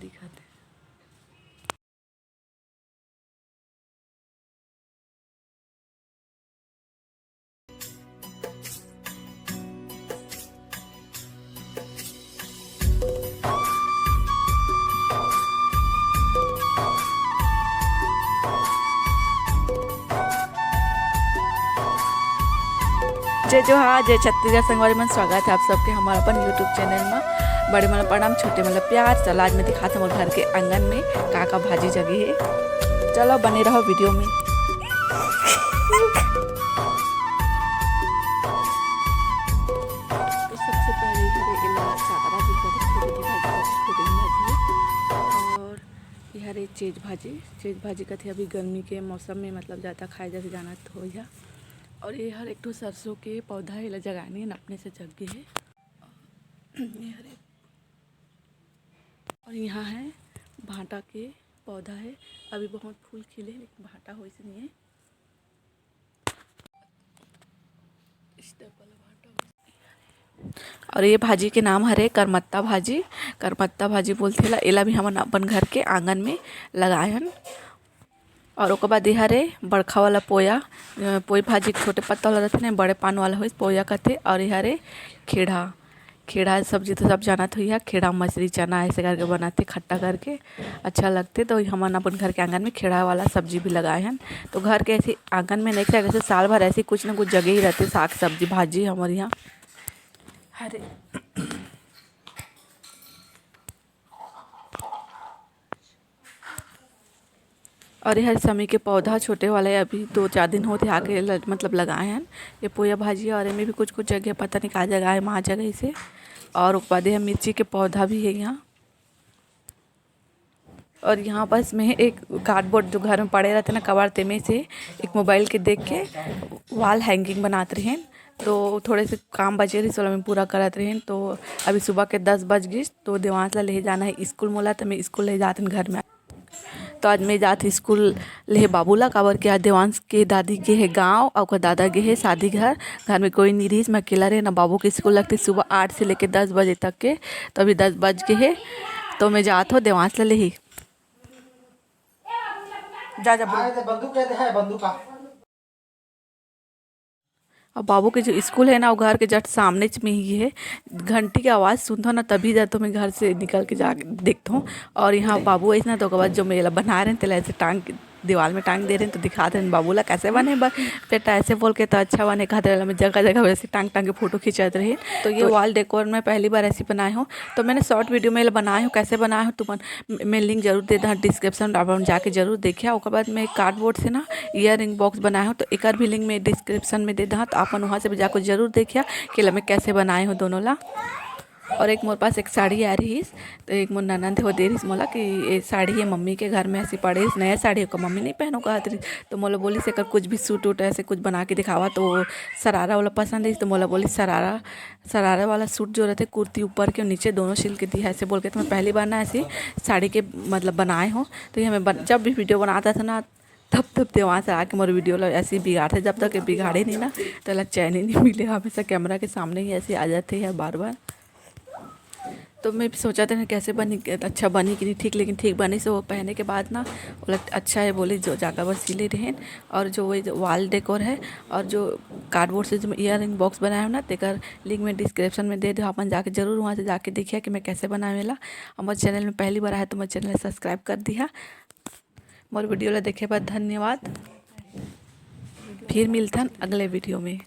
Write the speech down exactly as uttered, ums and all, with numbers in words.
दिखाते। जय जोहार, जय छत्तीसगढ़ संगवारी मन, स्वागत है आप सबके हमारे अपन YouTube चैनल में। बड़े मन प्रणाम, छोटे मन प्यार। चल आज मैं दिखात हूँ घर के आंगन में का का भाजी जगी है। चलो बने रहो वीडियो में। तो सबसे पहले इधर ये ला सादा भाजी का, छोटी भाजी का, छोटी भाजी है। और इधर ये चेज भाजी, चेज भाजी कथे अभी गर्मी के मौसम में मतलब ज़्यादा खाए जैसे जाना तो हो या। और ये हर एक ठो सरसों के पौधा है, ला जगानी है, अपने से जग गए है। ये हर एक, और यहाँ है भाटा के पौधा है, अभी बहुत फूल खिले लेकिन भाटा हो इसलिए। और ये भाजी के नाम हरे करमत्ता भाजी। करमत्ता भाजी बोलथे ला। एला भी हमन अपन घर के आंगन में लगाए हन। और ओकर बाद ये हरे बड़खा वाला पोया, अ, पोई भाजी के छोटे पत्ता वाला रहथे ना, बड़े पान वाला होइस, पोया कथे। और ये हरे खेड़ा, खेड़ा सब्जी तो सब जानत होइहा, खेड़ा मछरी चना ऐसे करके बनाथे खट्टा करके, अच्छा लगथे। तो हमन अपन घर के आंगन में खेड़ा वाला सब्जी भी लगाए हन। तो घर के ऐसे आंगन में नहीं, ऐसे साल भर ऐसे कुछ ना कुछ जगह ही रहथे, साग सब्जी भाजी हमर यहाँ। हरे और ये हर समी के पौधा छोटे वाला है, अभी दो चार दिन होते आके ल-, मतलब लगाए हैं ये पोया भाजी। और एमे भी कुछ कुछ जगह पता नहीं का जगह है, वहाँ जगह से। और ऊपर दे मिर्ची के पौधा भी है यहाँ। और यहाँ पास में एक कार्डबोर्ड जो घर में पड़े रहते ना कवर, तेमे से एक मोबाइल के देख के वॉल हैंगिंग बनात रहे। तो थोड़े से काम बचे रहिस, ओला मैं पूरा करत रहेन। तो अभी सुबह के दस बज गिस, तो देवांश ला लेहे जाना है स्कूल मोला, तो मैं स्कूल ले जात हन घर में। तो आज मैं जात हूँ स्कूल लेहे बाबू ला, काबर के आज देवांश के दादी गे हे गाँव, अउ ओकर दादा गे हे शादी घर। घर में कोई नहीं रहिस, मैं अकेला रहे ना। बाबू के स्कूल लगथे सुबह आठ से लेके दस बजे तक के, तो अभी दस बज गे हे, तो मैं जात हूँ देवांश ला लेहे। जा, जा, बोल। आए तो बंदूक कहते हैं, बंदूक का। अब बाबू के जो स्कूल है ना, वो घर के जस्ट सामने च में ही है। घंटी के आवाज़ सुनथो ना, तभी जा तो मैं घर से निकल के जा देखथो। और यहाँ बाबू ऐसे ना, तो ओकर बाद जो मेला बना रहे हैं, तेला ऐसे टांग के दीवार में टांग दे रहे हैं, तो दिखा दे रहे हैं बाबू ला कैसे बने बा-, बेटा ऐसे बोल के तो अच्छा बने, कहते रहे, मैं जगह जगह वैसे टांग टांग के फोटो खींचत रही। तो ये तो वॉल डेकोर में पहली बार ऐसी बनाए हो, तो मैंने शॉर्ट वीडियो में बनाए हो, कैसे बनाए हो तुमन मैं लिंक जरूर दे दहा डिस्क्रिप्शन, आप मन जाके जरूर देखिया। ओकर बाद मैं कार्डबोर्ड से ना ईयरिंग बॉक्स बनाए हो, तो एकर भी लिंक मैं डिस्क्रिप्शन में दे दहा, तो आप मन वहाँ से भी जाके जरूर देखिया कि एला मैं कैसे बनाए हो दोनों ला। और एक मोर पास एक साड़ी आ रहिस, तो एक मोर ननद हो दे रहिस मोला कि ये साड़ी ये मम्मी के घर में ऐसी पड़े रहिस, नया साड़ी ओकर मम्मी नहीं पहनो कहत रहिस, तो मोला बोलिस एकर कुछ भी सूट वूट ऐसे कुछ बना के दिखावा, तो वो शरारा वाला पसंद रहिस, तो मोला बोलिस शरारा शरारा वाला सूट जो रहते, कुर्ती ऊपर के नीचे दोनों सिल के दिया, ऐसे बोल के। तो मैं पहली बार ना ऐसी साड़ी के मतलब बनाए हो, तो ये हमें बन, जब भी वीडियो बनाता था ना, तब तब देवांश आके मोर वीडियो ला ऐसे ही बिगाड़ते, जब तक ये बिगाड़े नहीं ना, तो ला चैन ही नहीं मिले, हमेशा कैमरा के सामने ही ऐसे आ जाते हैं बार बार। तो मैं भी सोचा था ना कैसे बनी, अच्छा बनी कि नहीं ठीक, लेकिन ठीक बनी। से वो पहने के बाद ना बोला अच्छा है बोले, जो जाकर बस सिले रहें। और जो वही जो वॉल डेकोर है और जो कार्डबोर्ड से जो ईयरिंग बॉक्स बनाए हो ना, तेकर लिंक मैं डिस्क्रिप्शन में दे दे, अपन जाके जरूर वहाँ से जाके देखिया कि मैं कैसे बनाए ला। हमारे चैनल में पहली बार आए तो मोर चैनल सब्सक्राइब कर दिया। मोर वीडियो ला देखे बर धन्यवाद। फिर मिलथन अगले वीडियो में।